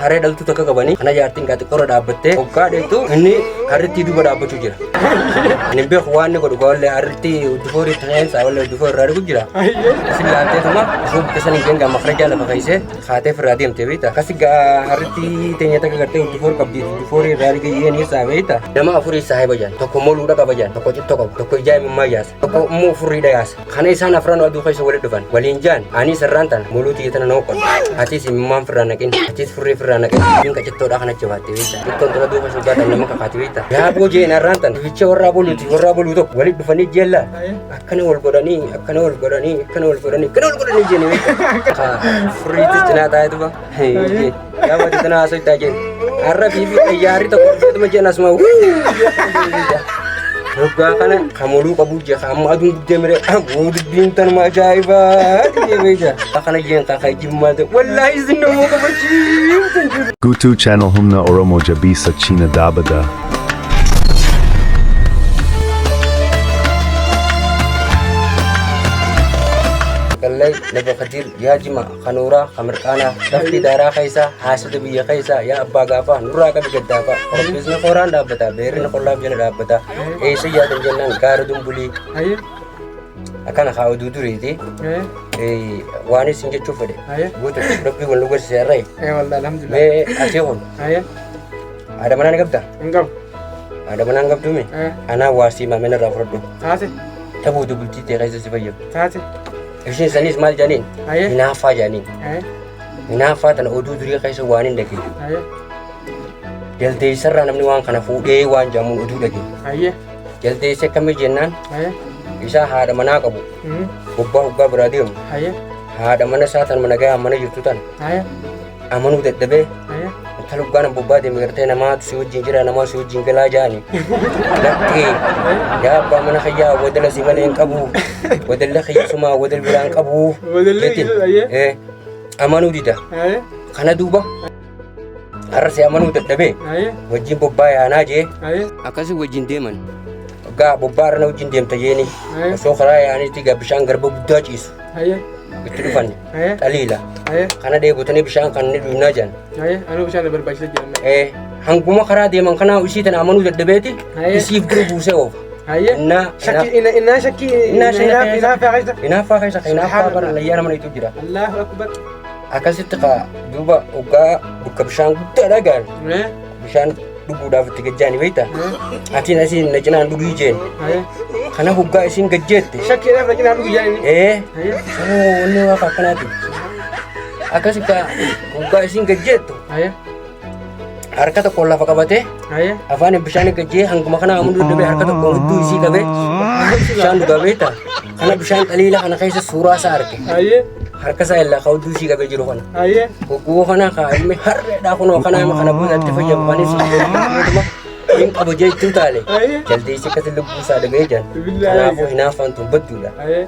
Harree dhaltuu takka qabanii kana jaartiin gaa xiqqoorra dhaabbattee hoggaa dheettu inni harrittii duuba dhaabbachuu jira. Ani hin beeku waan inni godhu wallee harrittii uddufoorii ta'eensa wallee uddufoo irraa dhigu jira. Isin laalteetuma osoo bukka san hin geenye makrajaa lafa keessee kaatee ofirraa deemte beekta. Akkasi gaa harrittii teenya takka gartee uddufoor qabdi uddufoorii irraa dhiga yeen isaa beekta. Nama afurii saahiba jaan tokko moluudha qaba jaan tokko cittoo qabu tokko ijaa imimmaa yaasa tokko immoo furriidha yaasa. Kana isaan afran aduu keessa walitti dhufan. Waliin jaan ani sarraan tana moluu tiyya tana nama qodhu. Atis imimmaan firraa naqin. Atis furrii firraa naqin. Dubbiin qacittoodhaa kana jabaatte beekta. Cittoon tun aduu keessa dhugaatan nama kakaati beekta. Yaaboo jeen arraan tana. Ficha warraa boluuti warraa boluu tokko walitti dhufanii jeella. Akkana wal godhanii akkana wal godhanii akkana wal godhanii akkana wal godhanii jeeni beekta. Furriitis cinaa taa'ee tufa. Yaaboo tana haasoftaa jeen. Har'a fi xayyaarri tokko dhufeetuma jeen asuma. Waggaa kana kan moluu qabu jee kan amma aduun guddee miree aboo dubbiin tanuma ajaa'ibaa jee beekta. Kana jeen kan kan jimmaa ta'e wallaahi isin nama qabachiiftan jiru. Guutuu Channel Humna Oromo Jabisa China Dabada. Gallay lafa Khadiir yaa jima kanuuraa kamirqaanaa lafti daaraa keessa haasota biyya keessa yaa abbaa gaafaa nurraa qabi gaddaafaa qorophisni kooraan dhaabbata beerri qollaaf jala dhaabbata eessa yaadan jennaan gaara dumbulii akkana haa oduu duriiti waan isin jechuu fedhe guutu rabbii wal nu garsiise har'ayi mee asii kun haadha manaa ni qabda Hin qabu. haadha manaa hin qabduumi anaa waa sii maamina irraa fudhadhu Taate. Taboo bultii ta'e keessa si fayyadu Taate. Isheen saniis maal jedhaniin? Aye. Hinaaffaa jedhaniin. Aye. Hinaaffaa tana oduu durii keessa waan hin dhageenye. Aye. Jaldeessarraa namni waan kana fuudhee waan jedhamuun oduu dhageenye. Aye. Jaldeessi akkamii jennaan Aye. isaa haadha manaa qabu Mm. bobbaa hoggaa biraa deemu Aye. haadha mana isaa tan mana gahaa mana jirtu tan Aye. amanuu dadhabee Aye. Intala hoggaan bobbaa deeme gartee namaatu si wajjin jira namaa si wajjin galaa jaani. Lakkee yaa abbaa mana kiyyaa wadala si malee hin qabu. Wadalla kiyya sumaa wadal biraa hin qabu. Wadalli Jettiin. kiyya, ayyee. Amanuu dida. Aye. Kana duuba har'a si amanuu dadhabee Aye. wajjin bobbaa yaanaa jee Aye. akkasii wajjin deeman. Gaa bobbaa irra na wajjin deemta jeeni. Aye. Osoo karaa yaaniitti gaa bishaan garba guddaa ciisu. Aye. itti dhufan Aye. xaliila Aye. kana dheebotanii bishaan kan ni dhugnaa jedhan. Aye. Anuu bishaan na barbaachisa jedhan. Hanguma karaa deeman kanaa isii tana amanuu dadhabeeti Aye. isiif dura buusee oofa. Aye. Innaa Shakkii inna innaa shakkii Innaa shakkii inaaf inaaf keessa. hinaaffaa keessa hinaaffaa bara layyaa nama itu jira. Allahu akbar. Akkasitti kaa duuba hoggaa bakka bishaan guddaadha gaan Eh. bishaan dhuguudhaaf itti gajjaani beekta. Eh. Atiin asiin na cinaan dhugii jeen. Aye. Kana hoggaa isiin gajjeette. Shakkii inaaf na cinaa dhugu jedhan inni. Aye. Oo, wanni waaqa akkanaati. Akkasi kaa hoggaa isiin gajjeettu Aye. harka tokkoon lafa qabatee Aye. afaan bishaan gajjee hanguma kana ammoo dadhabee harka tokkoon hudduu isii qabee bishaan dhugaa beekta. Kana bishaan xaliila kana keessa suuraa isaa arge. Aye. Harka isaa illaa ka hudduu isii qabee jiru kana. Aye. Hogguu kana kaa ilmi harreedhaa kunoo kana ilma kana booda itti fayyadamu kanis hin qaba jee itti utaale. Aye. Jaldeessi akkasi lubbuu isaa dhabee jaan. Billaahi. Kanaafuu hinaaffaan tun badduudha. Aye.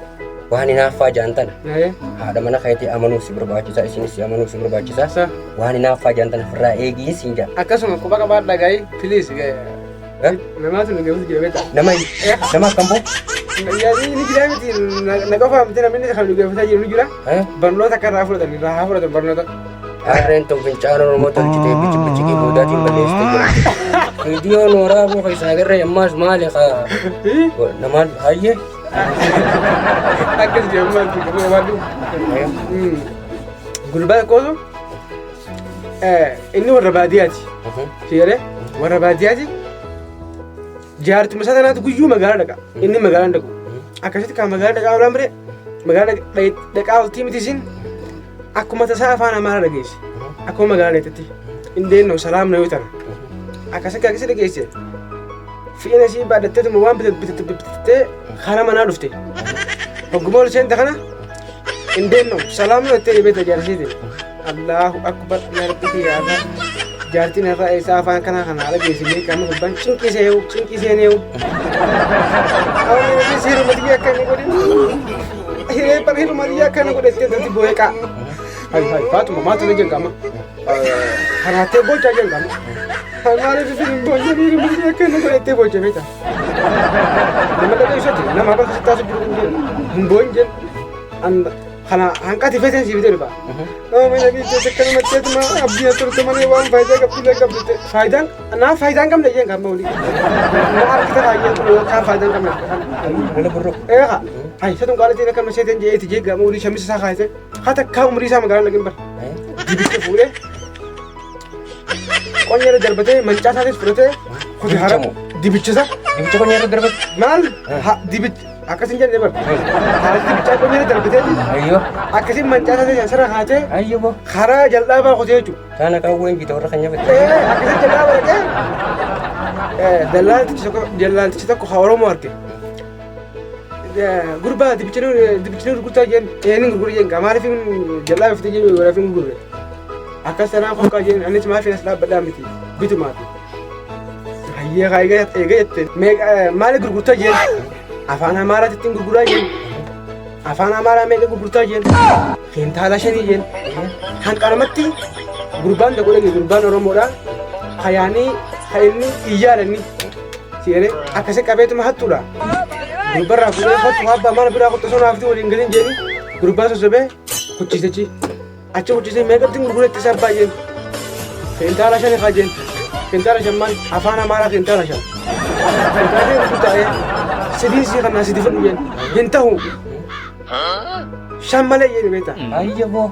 Waan hinaaffaa jaan tana Aye. haadha mana keetii amanuuf si barbaachisa isinis si amanuuf si barbaachisa. Sa. Waan hinaaffaa jaan tana ofirraa eegii siin jaa. Akkasuma quba qabaadhaa gaa'ii please. Eh? Namaatu nu geessu jira beektaa. Nama nama akkam boo? Yaadni ni jira miti na qofa miti namni kan nu geeffataa jiru ni jira. Eh? Barnoota akka irraa fudhatan irraa haa fudhatan barnoota. Harreen tun fincaan Oromoo tolchitee bichi bichiqii boodaatiin balleessitee jirti. Viidiyoon waraabuu keessaa agarree ammaas maali kaa namaan hayyee. Akkas jedhamu maal quba qabaadhu. Gurbaa tokkootu inni warra baadiyyaati. Si galee warra baadiyyaati. Jaartuma isaa tanaatu guyyuu magaalaa dhaqa. Inni magaalaa hin dhaqu. Akkasitti kan magaalaa dhaqaa oolan bire magaalaa dhaqaa oltii miti isin akkuma tasaa afaan amaaraa dhageesse. Akkuma magaalaa dhaqxetti. Indeen salaam na yoo tana. Akkasitti akkasi dhageesse. Fi'ina isii baadhatteetuma waan bitattee karaa manaa dhufte. Hogguma ol seente kana indeen salaam na jettee beekta jaarsiiti. Allahu akbar yaa rabbi kiyya har'a jaartiin har'a eessaa afaan kanaa kana haala geessinee qaama gubbaan cinqii seehu cinqii seeneehu. Awwa hiruma tiyya akkana godhe hiree bar hiruma tiyya akkana godhe itti intalti boo'ee qaa. Hay hay Faatuma maatu na jenqama. Kanaattee boochaa jenqama. Maaliif isin hin boonye hiruma tiyya akkana godhe itti boochaa beekta. Nama dhaggeessati nama bakka sitti taasisu jiru hin boonye. Kana hanqati feeteen sii bitee dhufa. Nama biittee akkanumatti atuma abdii as turte malee waan faayidaa qabdu illee qabdu. Faayidaan naa faayidaan qabne jeen kan mauli. Na harkita baay'ee kun yookaan faayidaan qabne. Lola burroo. Eeqa. Hay satun qaalatiin akkam seeteen jee itti jee gama olii shamisa isaa kaayate. Hata kaa umrii isaa magaalaa lagin bar. Dibicha fuudhee qonya irra darbatee mancaa isaatis fudhatee kute hara Dibicha moo? dibicha isaa Dibicha qonya irra darbate. maal ha dibicha akkasin jenne bar. Haala dibichaa qonya irra darbatee Ayyoo. akkasin mancaa isaatis asirra kaatee Ayyoo boo. karaa jal'aabaa kutee jechuudha. Taana qawween bita warra kan nyaafate. Akkasitti jal'aaba dhaqee dallaaltichi tokko haa Oromoo arge. Gurbaa dibicha gurgurtaa jeen eenyu gurguru jeen maaliif jal'aaba fite jeen waraaf hin gurgurre. Akkas tanaa kokkaa jeen anis maaf as dhaabbadhaa miti bitumaafi. Hayyee haa eega jette maali gurgurtaa jeen afaan Amaaraatti ittiin gurguraa jeen. Afaan Amaaraa meeqa gurgurtaa jeen kintaala shanii jeen. Hanqanamatti gurbaan tokko dhage gurbaan Oromoodha. Hayaanii ha inni iyyaalanni seenee akkasi qabeetuma hattuudha. Gurbarraa fuudhee hattu abbaa mana biraa qotta sonaafti waliin galin jeeni gurbaa sossobee kuchiisechi. Achi kuchiisee meeqatti gurguretti isaa abbaa jeen. Kintaala shani haa jeen. Kintaala shan maal afaan Amaaraa kintaala shan. Kintaala shan gurgurtaa'ee sidii sii kannaa sidii fudhu jeen. Hin ta'u. Shan malee jeen beektaa. Ayyoo boo.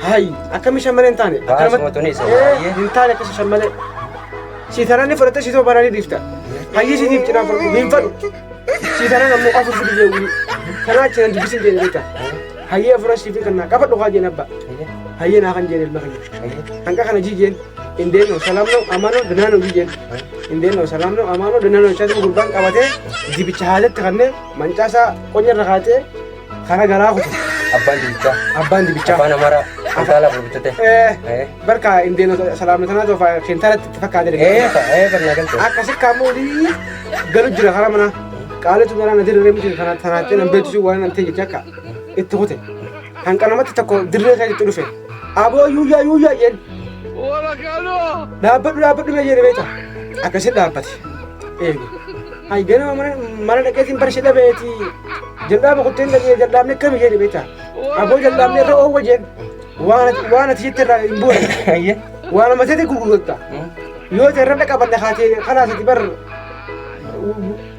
Hay, akkami shan malee hin taane? Baasuma tuni isa baay'ee. Hin taane akkasi shan malee. Si tanaan ni fudhatte si ta'u banaa ni dhiifta. Hayyii siitiif cinaa fudhatu hin fadhu. Si tanaan ammoo afur fudhu jee wuli. Tanaa achi nan dubbisin jee beektaa. Hayyii afura siifin kannaa qabadhu haa jeen abbaa. Hayyii naa kan jeen ilma kiyya. Hanqa kana jijeen indeenoo salaamnoo amaanoo danaanoo jijeen. Indeenoo salaamnoo amaanoo danaanoo chaatu gurbaan qabatee dibicha haalatti kannee mancaasaa qonya irra kaatee kana garaa kutu. Abbaan dibichaa. Abbaan dibichaa. Afaan Amaaraa. Kintaala afur bitate. Barka indeenoo salaamna tanaa tofa kintaalatti itti fakkaate. Barnaa galte. Akkasi kaammoo olii galu jira karaa manaa. Qaalitu garaa na dirree miti kana tanaattee nan beektu waan nan ta'e jecha akka itti kute. Hanqanamatti tokko dirree keessatti dhufe. Aboo yuuyyaa yuuyyaa jeen. Dhaabbadhu dhaabbadhu mee jedhe beekta. Akkasi dhaabbate. Eegi. Hay ganama mana dhaqeetiin barshee dhabeeti. Jal'aaba kutteen dhaqee jal'aabni akkami jedhe beekta. Aboo jal'aabni irra oowwa jeen. Waan ati jette irraa hin bu'e. Ayyee. Waan amateeti gurgurta. Yoo ta'e irra dhaqabanne kaatee kalaas ati bar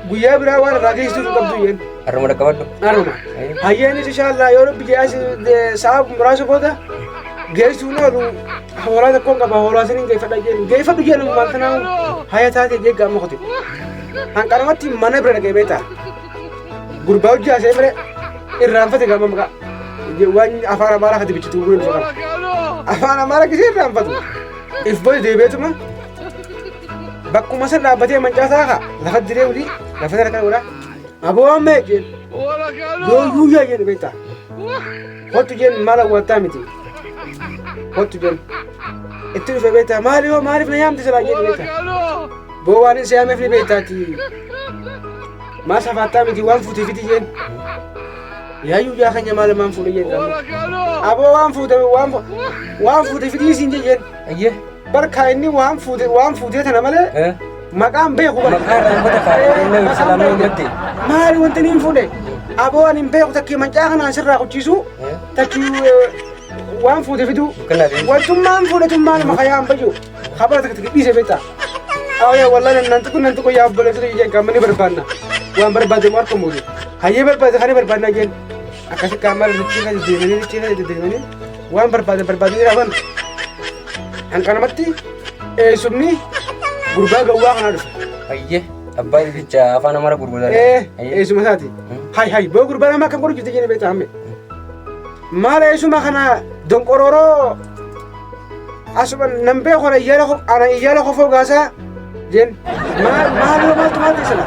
guyyaa biraa waan irraa geessisu qabdu jeen. Harruma dhaqqabadhu. Aruma. Hayyeenis inshallah yoo rabbi jedhee sa'a muraasa booda geessuun oolu hoolaa tokkoon qaba hoolaa saniin geeffadha jeen. Geeffadhu jeen maal tanaa haya taatee jee gaama qote. Hanqanamatti mana bira dhaqee beektaa. Gurbaa hojii haasa'ee bira irraanfate gaama maqaa. Waan afaan Amaaraa kati bichitu gurguruu dhufa kana. Afaan Amaaraa gisee irraanfatu. If booda deebi'eetuma bakkuma san dhaabbatee mancaasaa kaa lafa diree olii lafa sana kana godhaa. Aboo amma jeen. Yoo yuuyyaa jeen beektaa. Hottu jeen maal awwaattaa miti. Hottu jeen. Itti dhufe beektaa maali hoo maaliif na yaamte silaa jeen beektaa. Boo waan hin siyaameef ni beektaati. Maa safaattaa miti waan fuutee fiti jeen. Yaa yuuyyaa keenya maal maan fuudhe jeen. Aboo waan fuute waan fuute fitii siin jeen. Ayyee. Barkaa inni waan fuute waan fuutee tana malee maqaan beeku bara. Maqaa irraanfata kaa'ee salaamnoo hin gatte. Maali wanti inni hin fuudhe? Aboo ani hin beeku takkii mancaa kanaan sirraa kuchiisu takkii waan fuute fiduu. Kanaaf Wantummaan fuudhe tummaan maqaa bayyu. Habara takka takka dhiise beektaa. Awyaa wallahi nan tuqu nan tuqu yaa obboleessota jeen kan mani barbaanna. Waan barbaadamu harka muudu. Hayyee barbaade kana barbaadna jeen. Akkasi qaamaa richii kan deemanii richii kan deemanii waan barbaadan barbaadanii raban. Hanqanamatti eessumni gurbaa gawwaa kanaa dhufe. Ayyee. Abbaan dibichaa afaan Amaaraa gurguraa. Eessuma isaati. Hay hay boo gurbaa namaa akkam godhu jirti jeen beektaa hamme. Maal eessuma kana donqororoo asuma nan beeku ana iyyaala kofoo gaasaa jeen maal maal maaltu maal ta'e sana.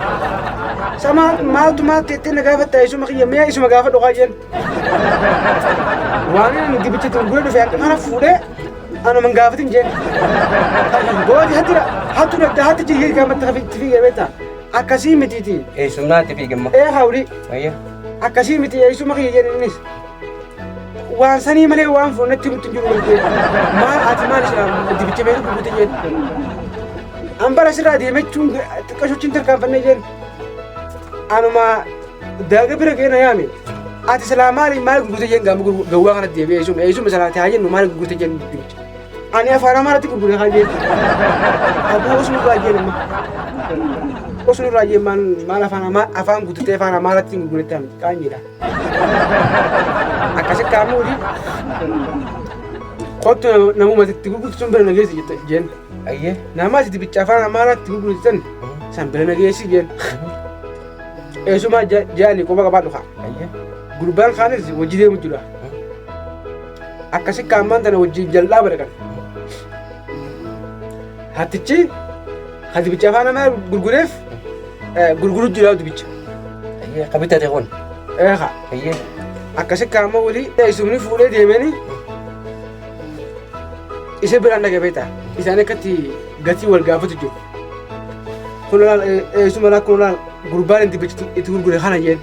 Sama maaltu maal ta'e na gaafatta eessuma kiyya mi'a isuma gaafa dhugaa jeen. Waan inni dibicha gurguree dhufe akka kana fuudhee ana man gaafatin jeen. Boodi hatti hattu dadda hatti jiyyee gaamatti itti fiigee beektaa. Akkasii mitiiti. Eessumnaatti fiigamma. Ee hawli Ayyee. akkasii miti eessuma kiyya jeen innis. Waan sanii malee waan fuudhatti mutti hin jiru galtee. Maal ati maal ishaa dibicha meeqa gurgurte jeen. An bara sirraa deemachuun xiqqashochiin tarkaanfannee jeen. Anuma daaga bira ga'ee na yaame. Ati silaa maali maal gurgurte jeen gaama gawwaa kana deebi'ee eessuma eessuma silaa ati haa jennu maal gurgurte jeen dibicha. Ani afaan Amaaraatti gurgure haa jeen. Aboo osuma irraa jeen amma. Osuma irraa jeen maal maal afaan Amaa afaan guutatee afaan Amaaraatti gurgurette miti qaanyiidha. Akkasi kaamuu hojii kottu namuma itti gurgurtu sun bira na geessi jette jeen. Ayyee. Nama ati dibicha afaan Amaaraatti gurgurte san san bira na geessi jeen. Eessumaa jaani quba qabaadhu kaa. Gurbaan kaanis hojii deemu jira. Akkasi kaammaan tana hojii jal'aa barakan. Hattichi kan dibicha afaan namaa gurgureef gurguru jira dibicha. Ka bitate kun. Eeqa. Akkasi kaamma walii eessumni fuudhee deemanii isa biraan dhaqe beektaa. Isaan akkatti gatii wal gaafatu jiru. Kun laal eessuma laal kun laal gurbaan itti bichitu itti gurgure kana jeen.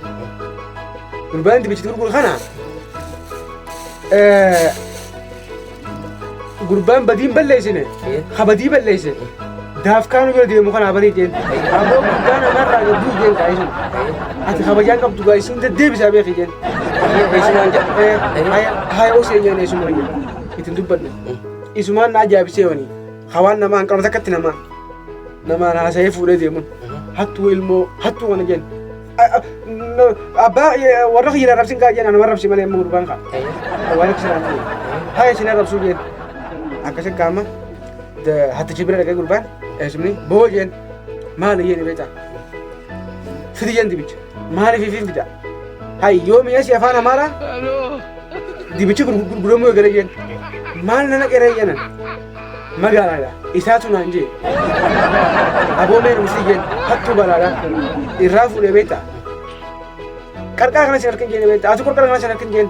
Gurbaan itti bichitu gurgure kana gurbaan badiin balleessine ka badii balleesse daafkaa nu bira deemu kanaa barii jeen. Aboo gurbaa namarraa gabbuu jeen kaa isin. Ati kabajaan qabdu gaa isin deddeebisaa beeki jeen. Eessumaan jedha. Haya osee jeen eessumaan jeen. Ittiin dubbadhe. Isumaan na ajaa'ibsee wani. Hawaan namaa hin qabne takkatti namaa. Namaan haasa'ee fuudhee deemuun. Hattuu ilmoo hattuu kana jeen. Abbaa warra kiyya arrabsin kaa jeen anuma arrabsi malee amma gurbaan kaa. Waan akka siraan ta'e. Haya isin arrabsuu jeen. Akkasi qaama hattichi bira dhaqee gurbaan eessumni boo jeen. Maali jeen beektaa. Fidi jeen dibicha. Maaliif ifin fida? Hay yoo mi'a si afaan Amaaraa dibichi gurguramuu eegale jeen. Maal nana qeree jenan. Magaalaadha. Isaatu naan jee. Aboo mee nuti jeen hattuu balaadha. Irraa fuudhee beektaa. Qarqara kana sin harkin jeen beektaa. Atu qarqara kana sin harkin jeen.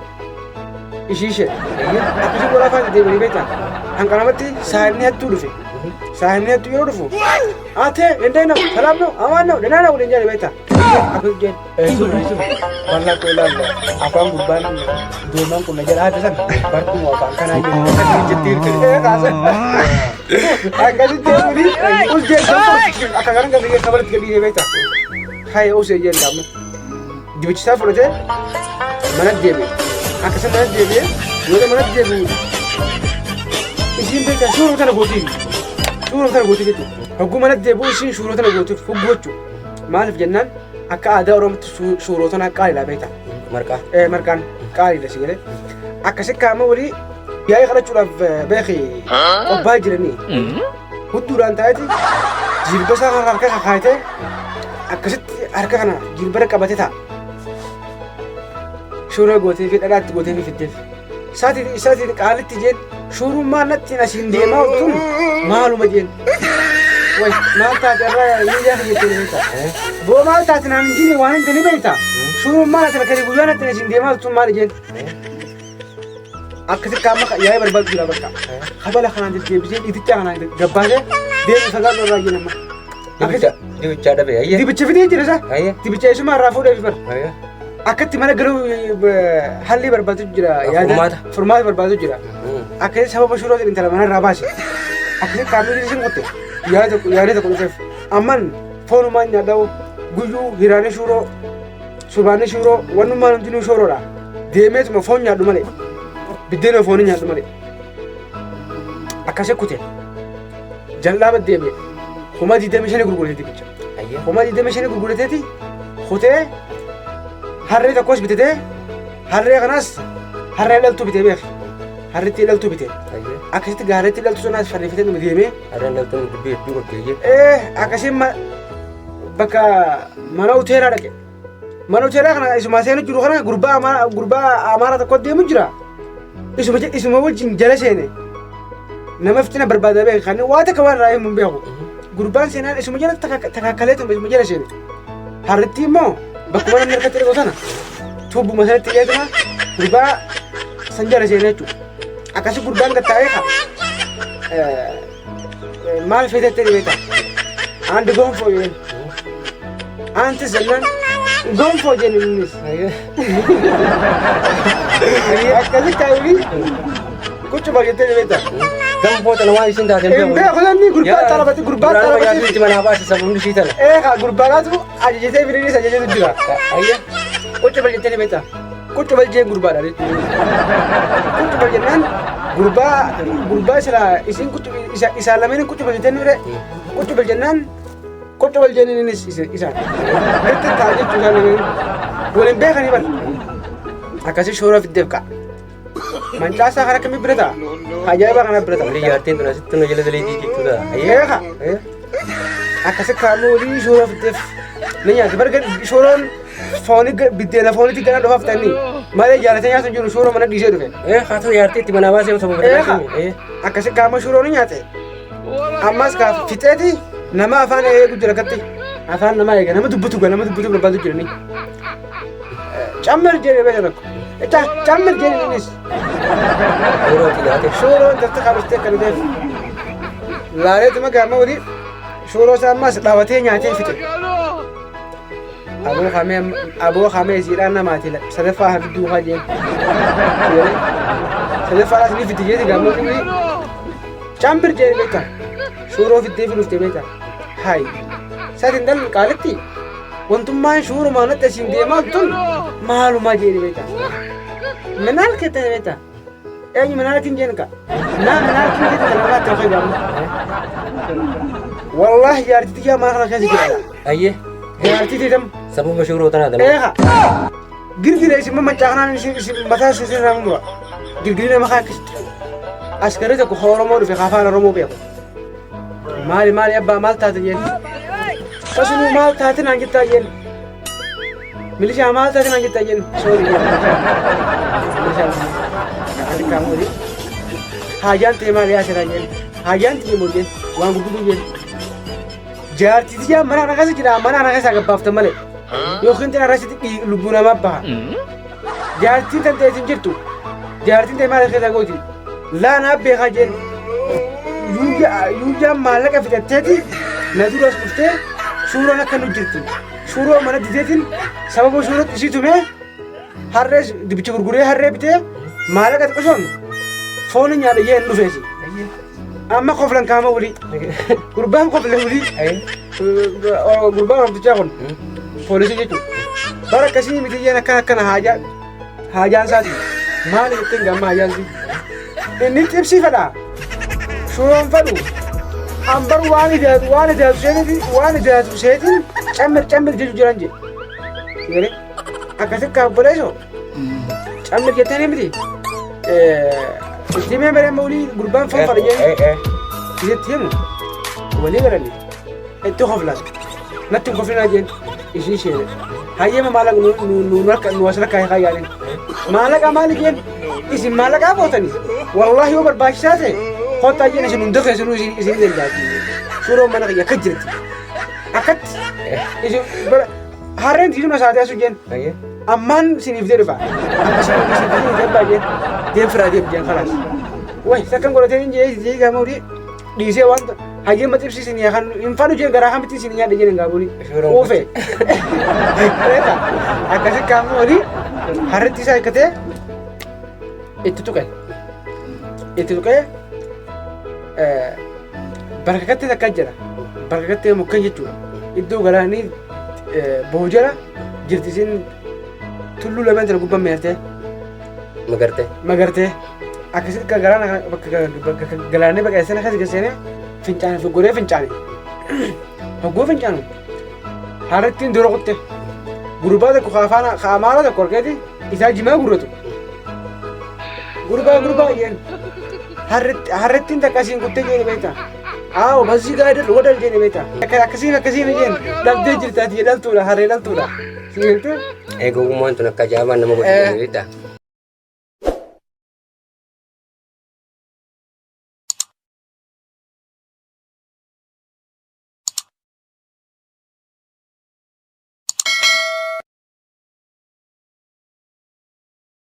Ishii ishee. Akkasii gola afaan deemanii beektaa. Hanqaramatti saahibni hattuu dhufe. Saahibni hattuu yeroo dhufu. Ate እንዴት ነው? ሰላም ነው? አማን ነው? ደህና ነው? ወደኛ ቤታ አብጀን እሱ እሱ ወላ ቆላል afaan gurbaan doomaan kun na jala haate san barkuma afaan kanaa jiru akkasitti eeguni us jeen akka garan gabiyya kabaratti gabiyya beekta haya us jeen daamma dibichisaa fudhatee mana deebi'e akkasii mana deebi'e yoo mana deebi'u isiin beekta suuraa tana gootii suuraa tana gootii jechuudha hogguu mana deebi'u isiin suuraa tana gootii hogguu jechuudha maaliif jennaan akka aadaa Oromootti suuraa tana qaaliidha beekta. Marqaa. Marqaan qaaliidha si galee. Akkasi kaama walii yaa'ii kadhachuudhaaf beeki qobbaa jiranii. Hudduudhaan taa'eeti jilba isaa kana harka kakaayatee akkasitti harka kana jilbara qabatee taa'a. Shuuroo gootee fi dhadhaatti gootee fi fiddeef. Isaatiin isaatiin qaalitti jeen shuurummaan natti asiin deemaa tun maaluma jeen. Way maal taate irraa miidiyaa jettee beektaa. Boo maal taate naan hin jine waan hin tani beektaa. Shuurummaan ati bakka guyyaa natti asiin deemaa tun maal jeen. Akkasitti qaama yaa'ii barbaadu jira bakka. Kabala kanaan deddeebisee dhiitichaa kanaan gabbaasee deemu sagaa irraa jeen amma. Dibicha dhabe. Ayyee. Dibicha fidee jira isa. Ayyee. Dibicha isuma irraa fuudhee fi bara. Ayyee. Akkatti mana galuu halli barbaadu jira. Furmaata. Furmaata barbaadu jira. Akkasi sababa shuuroo intala mana irraa baase. Akkasi qaamni isin kutte. Yaada tokko yaada tokko dhufeef. Amman foonumaan nyaadhawu guyyuu hiraanii shuuroo subaanii shuuroo wannummaan hundinuu shuuroodha. Deemeetuma foon nyaadhu malee. Biddeena foonii nyaadhu malee. Akkasi kute. Jal'aa deeme. 25,000 gurguratee dibicha. Ayyee. 25,000 gurgurateeti kutee harree tokkos bitatee harree kanas harree dhaltuu bitee beek. Harreetti dhaltuu bitee. Ayyee. Akkasitti gaarreetti dhaltuu sanaas farreeffatee numa deemee. Harreen dhaltuun dubbii hedduu qabdi. Ayyee. Akkasiin bakka mana hoteelaa dhaqe. Mana hoteelaa kana isuma seenu jiru kana gurbaa Amaaraa tokko deemu jira. Isuma isuma wajjin jala seene. Nama fitina barbaada beek kan waa takka waan irraa himu hin beeku. Gurbaan seenaan isuma jala takakkaleetuma isuma jala seene. Harreetti immoo bakkuma namni harkatti dhiqu sana tuubbuma sanatti hidheetuma gurbaa san jala seene jechuudha. Akkasi gurbaan gad taa'ee kaa maal feetettee beektaa? Andi gonfoo jeen. Anti jennaan gonfoo jeen innis. Akkasi kaa'ee quccuma jettee beektaa? Ganfoo tana waan isin taate Hin beeku namni gurbaa xalabate gurbaa Duraan xalabate. yaaduu itti manaa baase sababni ishii tana. Eegaa gurbaadhaatu ajajatee biriinis ajajetu jira. Ayyee. Quccuma jettee beektaa? Quccu bal jeen gurbaadha. Quccu bal jennaan gurbaa gurbaa silaa isiin quccu isaan lameen quccu bal jettee nure quccu bal jennaan quccu bal jeen innis isaan. Gatti ta'a jechuu isaan lameen waliin beekanii bar. Akkasii shoora fiddeef ka'a. Mancaasaa kana akkamii bira ta'a? Ajaa'iba kana bira ta'a. Walii jaartiin tun asitti nu jala daleetii jechuudha. Eega. Akkasi kaa'amuu walii shoora fiddeef ni nyaati. Barga shooraan foonii biddeena fooniitti gara dhufaaf ta'anii malee jaalatee nyaatu hin jiru shoora mana dhiisee dhufe. Haa ta'u jaartii itti manaa baasee osoo Eega. Akkasi kaa'amuu shooroo ni nyaate. Ammas kaa fixeeti nama afaan eegu jira katti. Afaan namaa eega nama dubbatu gaa nama dubbatu barbaadu jirani. Cammar jedhee beeka tokko. Cammar jedhee innis. Shooroo itti nyaate. Shooroo dafta kaabastee akka dhuteef. Laaleetuma gaama walii shooroo isaa ammas dhaabatee nyaatee fixe. Aboo hamee aboo hamee isiidhaan namaati sadaffaa hafidduu haa jeen. Sadaffaadhaas ni fiti jeeti gaama walii. Cambir jedhee beektaa. Shooroo fiddee fi dhuftee beektaa. Hayi. Saatiin dhalli qaalitti wantummaan shuurumaa natti asiin deemaa tun maalumaa jedhee beektaa. Minaal keettee beektaa. Eenyu minaaltiin jeen ka. Naa minaaltiin jeete kana irraa ta'u fayyadamu. Wallaahi jaartii tiyyaa mana kana keessa jira. Ayyee. Jaartii tiitam. Sababa shooroo tanaa dalagu. Eega. Girgira isin maccaa kanaan isin isin mataa isin sirraa mura. Girgirri nama kaa akkasitti. Askarri tokko ka Oromoo dhufe ka afaan Oromoo beeku. Maali maali abbaa maal taate jeen. Tasunuu maal taate naan jettaa jeen. Milishaa maal taate naan jettaa jeen. Soori jeen. Milishaa. Akkasitti kaamu olii. Haajaan ta'e maali yaa seeraa jeen. Haajaan ta'e moo jeen. Waan gurguddoo jeen. Jaartii tiyyaa mana kana keessa jira mana kana keessaa gabbaaftan malee. Yookiin xina irratti lubbuu namaa baha. Jaartiin tan ta'e hin jirtu. Jaartiin ta'e maal keessa gooti. Laanaa beekaa jeen. Yuuyyaan maallaqa fixatteeti na duras dhuftee suuraan akka nu jirti. Suuraa mana dideetiin sababa suuratti isii tumee harree dibicha gurguree harree bitee maallaqa xiqqishoon foon nyaadha jeen dhufeesi. Amma koflan kaama wulii. Gurbaan kofle wulii. Gurbaan oromtichaa kun poolisii jechuudha. Bara akkasii miti jeen akkana akkana haajaa haajaan isaati. Maali jetteen gamma haajaan isii. Inni xibsii fedha. Shuroon fedhu. Ambar waan ijaatu waan ijaatu seetiin waan ijaatu seetiin cammir cammir jechu jiran je. Sigalee akkasi kaabboleesoo cammir jettee miti. Itti himee baree mawlii gurbaan foon fadha jee. Itti himu walii galanii itti koflan natti hin koflinaa jeen ishii isheene. Hayyama maallaqa nu nu nu harka nu as rakkaa haa yaaliin. Maallaqa maali jeen isin maallaqaa gootanii wallaahi yoo barbaachisaa ta'e kottaa jeen isin hunda keessanuu isin isin dandaati. Suuroon mana kiyya akka jirti. Akkatti isin bara harreen tiisuma isaati asu jeen. Ammaan isiniif jedhu fa'a. Akkasuma isin isin baay'ee deem firaa deem jeen kalaas. Way sakkan godhatee hin jee jee gaafa horii dhiisee waan hayyee maxibsi isin yaa kan hin fanu jeen garaa kamitti isin nyaadha jeen gaabuni. Quufe. Reeta akkasi kaamuu horii harritti isaa hiikkatee itti tuqe. Itti tuqee barkakattee takka jira. Barkakattee mukkeen jechuudha. Iddoo galaanni boojara jirti isin tulluu lameen tana gubbaan meertee Magartee. Magartee akkasitti kan galaana kana bakka bakka galaanni baqeessanii akkas geessanii fincaane foggoree fincaane hogguu fincaanu harrittiin dura kutte gurbaa tokko ka afaan ka amaara tokko argeeti isaa jimaa gurratu gurbaa gurbaa jeen harritti harrittiin takka asiin kuttee jeeni beektaa aawo basii gaa wadal jeeni beektaa akkasiin akkasiin jeen dhabdee jirta ati dhaltuudha harree dhaltuudha si galtee. Eegummaan tun akka ajaa'ibaan nama godhu beektaa.